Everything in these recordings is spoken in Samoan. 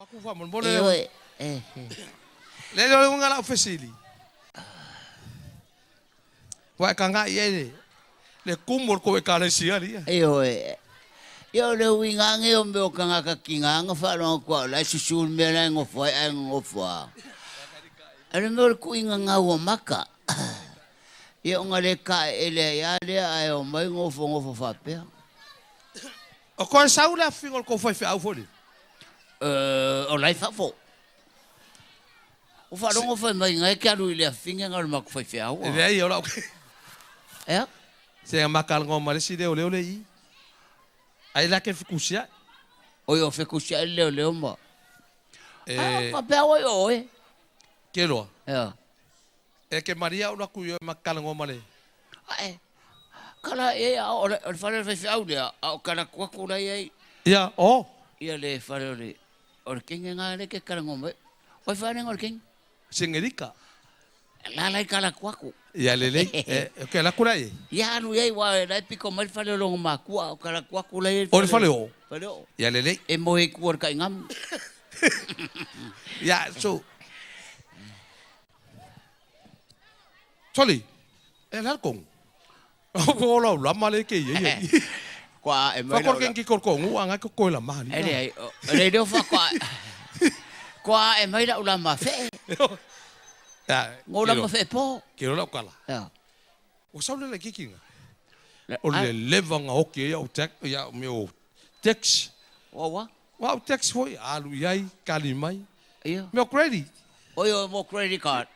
Aku faamolemole. Ioe, e. Le le o le uiga o lau fesili, ua e kagaʻi i ai le, le kumu o le kou Ekalesia alii a? Ioe. Ia o le uiga age o mea o tagata tiga na faalogo atu au la e susu le mea la e nofo ai ae nonofo a. O le mea o le tuuina gau o maka. Ia ona le taeele ai lava lea ae omai nofonofo faapea. O koe sau le afifiga o le kou faifeau foi lele? O la e fafo. Ua faalogo fai mai na e te alu i le afifiga na o le matou faifeau. E leai, o lau. Ea? Se ma kalanoa ma le isi leoleo le i. Ai la ke fekusiaʻi. Oi o fekusiaʻi le leoleo ma. E. A faapea oi o oe. Ke loa. Ea. E ke malia o aku i ma kalanoa ma le. Ae, kala e a o le fale o le faifeau lea, a o kala atu atu la i ai. Ia, o. Ia le fale o le, o le kenge nga le ke kala mai. Oi fale o le kenge. Sengerika. La la i kala atu atu. Ia lelei. E ke la kula i. Ia alu i ai wa e lai piko mai le fale o longa makua, o kala atu atu la i ai. O le fale o. Fale o. Ia lelei. E moe i kua le kaingamu. Ia, so. Soli, e le kongu. O lau lama le ke ia. Kua e mai lau. Fakor kenki kor kongu anga ko koe la mali. E le le leo fa kua. Kua e mai lau lama fe. Ya. Ngo lama fe po. Ke lau kala. Ya. O sau le kikinga. O le leva nga oki ia o tek ia me o tex. Wa wa. Wa o tex foi alu iai kali mai. Ia. Me o credit. Oi o mo credit card.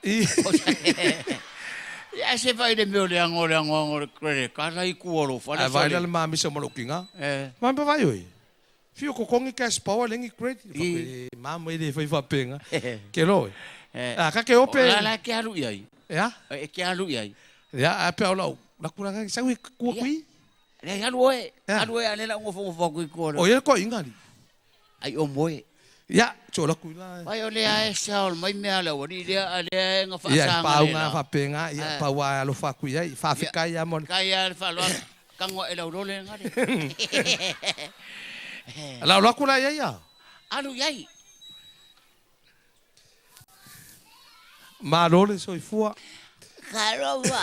Ia se vai le mea o le ango le ango ango le credit card la i kua lo fale. Ai vai le mamisa mo kinga. Eh. Ma pa vai oi. Fio ko kongi cash power lengi credit. Ma mo ile fai fa penga. Ke lo. A ka ke ope. La la ke alu iai. Ya. E ke alu iai. Ya a pe o lau. La kura ka sau kua kui. Le alu oe. Alu oe ale la ngofo ngofo kui kua. O ia ko ingali. Ai o moe. Ia, so la kui la. Vai o le ae sa o mai mea le wali lea a lea nga Ia whaasanga pau le nga la. whapenga, ia pau a alofa kui ai, whawhika ia mo. Kai ia le whaloa, kango e lau lole nga le. La la kula ia ia. Alu iai. Ma lole soifua. Karova.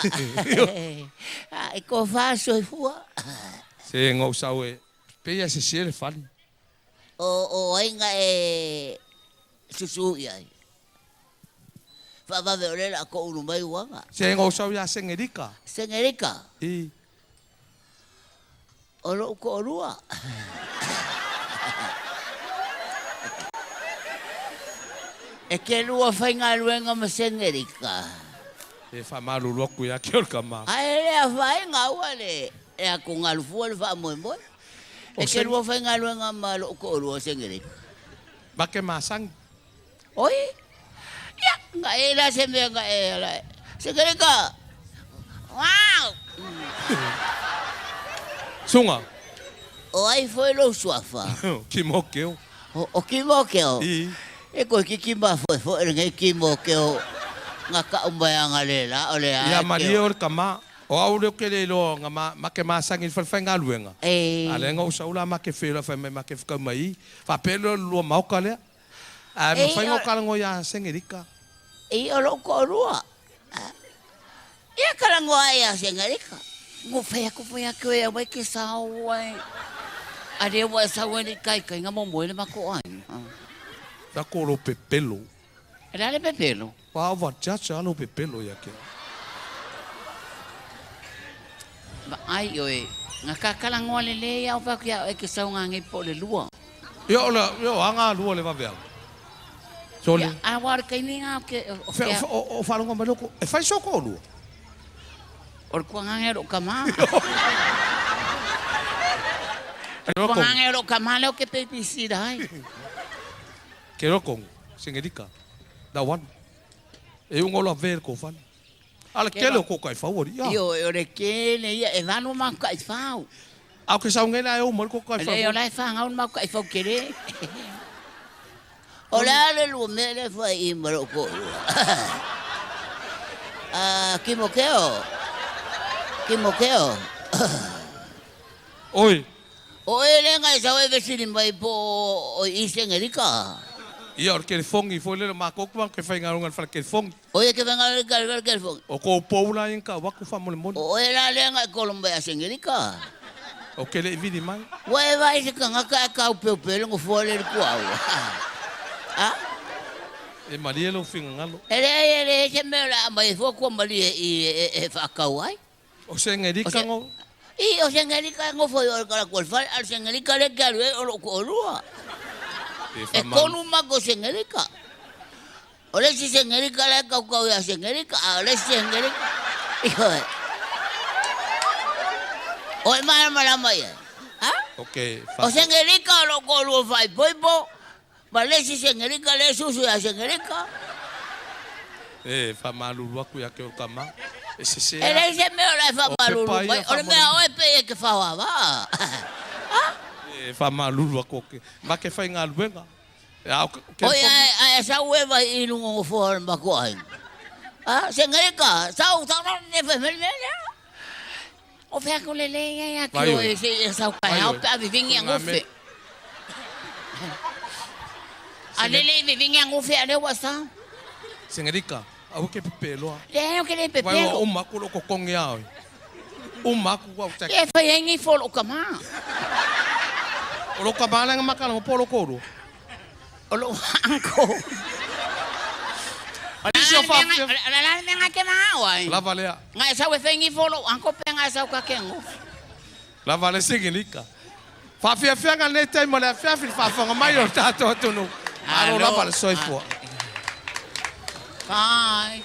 Ai ko wha soifua. Se ngau sau e, pe ia se se le fali. O ainga e susu iai. Whaavawe o le la ko ulu mai uanga. Se ngau sau ia sengerika. Sengerika. I. O lo ko orua. E ke lua whainga luenga ma sengerika. E whamalulu aku ia ke ol kama. Ai lea whainga ua le. E aku ngalufua le whaamoemoe. E ke lua whainga luenga ma lo ko orua sengerika. Ma ke masangi. Oi? Ia, nga e la se mea nga e la. Sengerika. Wow! Sunga. O ai foi lo suafa. Ki mo keo. O ki mo keo. I. E koe ki ki ma foi foi le ngai ki mo keo. Nga ka umba nga le la o le a. Ia maria o le kama. O au leo ke le loa nga ma ke masangi le whalewhainga luenga. E. A le nga usaula ma ke whela whai mai ma ke whakau mai. Whapelo lua maoka lea. A me whainga o kalango ia sengerika. E o lo ko rua. Ia kalango ai a sengerika. Ngo whai aku whai aku e awai ke sao ai. A lea wa sau ai kai kai nga mo moe le mako ai. Ta ko lo pepelo. E la le pepelo. Pa wa chacha lo pepelo ia ke. Ma ai oe, nga kakalangoa le le au pa kia e ke sau nga ngai po le lua. Ia o la, ia anga lua le vavea. Sole. Ia a wa kai ni nga ke o ke. O whalonga mai loko, e whai soko o lua. O le kua ngange ro kama. Kua ngange ro kama leo ke PPC dai. Ke roko, sengerika. Da wan. E ungo la ver ko whana. Ala kele o ko kai whau ori. Io o le kele ia e vanu mau kai whau. Au ke sau ngena e o mai ko kai whau. Le o lai whangau mau kai whau kere. O la le lu me le whai i maro ko. Ah, ki mo keo. Ki mo keo. Oi. O e le ngai sau e vesiri mai po o i sengerika. Ia, o le kelefogi foi lele o makou ke matou faigaluega i le fale kelefogi. O ia ke faigaluega i le fale kelefogi. O kou pou la ia na tau atu faamolemole. O oe la lea na e kolo mai ia Sengelika. Ou te le i vili mai. Ua e vaai i se tagata ae taopeopea le nofoa lea i le tuaoi? A? E malie lou finagalo. E leai, e leai se mea o le a aumai ai fua tua malie i i e faatau ai. O Sengelika no. I, o Sengelika e nofo i o i le talaatu o le fale, a o le Sengelika lea e te alu i ai o lou toalua. E tolu matou Sengelika. O le isi Sengelika la e tautau ia Sengelika, a o le isi Sengelika, ioe. O e malamalama i ai? A? Okay, O Sengelika o lou toalua faaipoipo, ma le isi Sengelika lea e susu ia Sengelika. E faamalulu atu ia te oe tama, e sese E leai se mea o le a e faamalulu mai, o le mea a oe pei e te faoavaa. A? E faamalulu atu, ma ke faigaluega. Oi, ae sau Eva i luga o nofoa o le matou aiga. A, Sengelika, sau, sau, sau, ne fai mai le mea lea. O fea ko le le ia ia ki oe se i sau taeao pe a vivingi a gofe. A lele i vivingi a gofe a lea ua sau. Sengelika, aua ke pepeloa. Leai, o ke le pepelo. Vai ua uma aku lou totogi ia oe. Uma aku au tax. E fai ai nei fo lou tama. O lou tama lea na makalaga po o lou toalua? O lou uncle. O le a le mea na te manao ai? Lava lea. Na e sau e fai ni fo lou uncle pe na e sau ta te gofe? Lava le Sengelika. Faafiafiaga lenei taimi o le afiafi i le faafofoga mai o le tatou atunuu. Malo lava le soifua. Bye.